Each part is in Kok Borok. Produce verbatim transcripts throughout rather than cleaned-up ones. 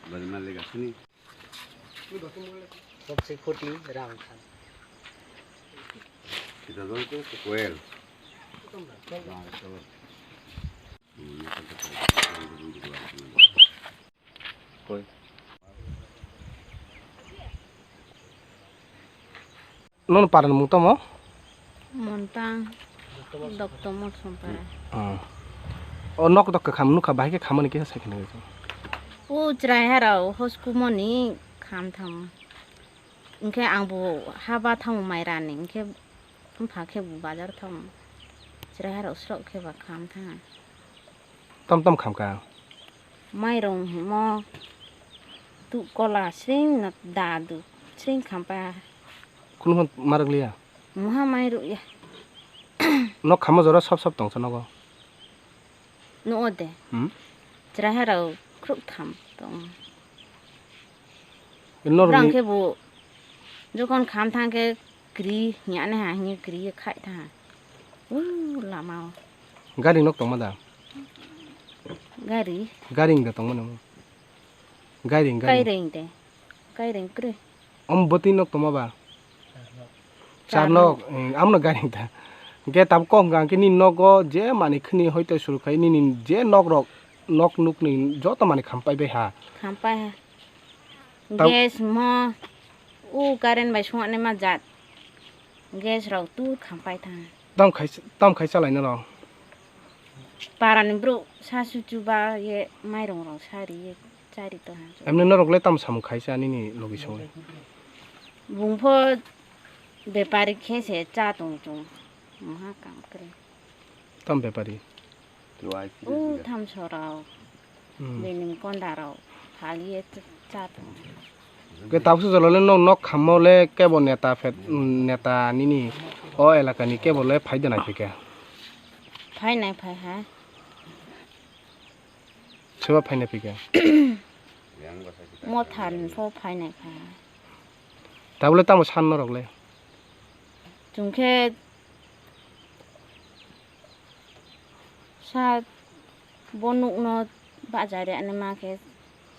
Bari malik asini. Topsi khuti rang khan. Kita dol tu koel. Nono paran mung tamo? Montang, Dokto Mothompara. Hmm. O nok dok kham nukha, bahai khe khamani kisa sai khna. O chwrai harao hoskumoni kham thang. Hinkhe ang bo haba thang mairani, hinkhe bupha khe bo bazar thang. Chwrai harao srok khe ba kham thang. Tom tom kham ka. Mairung himo tu kola sring na dadu sring khampa. Kunu hon marok liya. Muha mairu ya. Nok khamo jora sop sop tongsa nogo. No ode. Hmm? Chwrai harao khrup tham tong. Norok Brang ni khe bo jokon kham thang khe kri hinya ne ha hinya kri khai tha. U lama o. Gari nok tongma da? Gari. Gari da tongma nang. Gari gari. Kaireng de. Kaireng kri. Om bwtwi nok tongma ba? Char nok. Char nok, eh, amno gari da. Ge tab kok gang kini nogo je mani khni hoito suru khai nini je nok rok nok nuk ni joto mani khampai bai ha. Khampai ha. Tau- Gas mo, u current bai songnaima jat. Gas rok tur khampai thang. Tam khai, tam khai chalai no rok. Parani bro sa su chuba ye mairung rok sa ri ye chari to ha. Emne norok le tam samung khai cha nini logi songo. Bungpho bepari khe se cha tong chung. Maha kam kre. Tam bepari. U thamsorok, hmm, benim kondarok phaliye cha tongo. Ke tabuk se jolole nok, nok khammo le kebo neta phet, neta nini o elaka ni kebo le phai de nai phike. Phai nai phai ha. Soba phai nai phike. Mothan pho phai nai phai ha. Tabuk le tamo san norok le. Chwng khe sa bo nukno bajari ani ma khe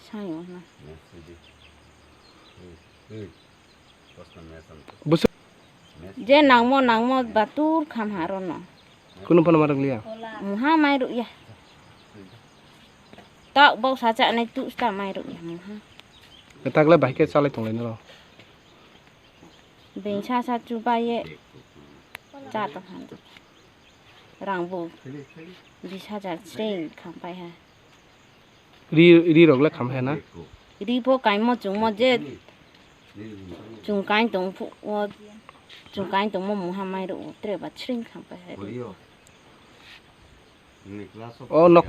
sayo hwnna. Bwswk je nangmo nangmo batur kham ha rono. Kunu phano ma rwk liya. Muha mai rwya. Tak bok sa cha nai tu sta mai rwya muha. Takle bai khe chalai tonglai noro. Bini sa sa chubaye cha tong kha. Rang bo bis hajar sreng khampai ha. Ri, ri rok le khampai na? Ri bo kaimo chwngmo je chwng kain tong phu o chwng kain tongmo mungha mai rok tre ba sreng khampai ha. O nok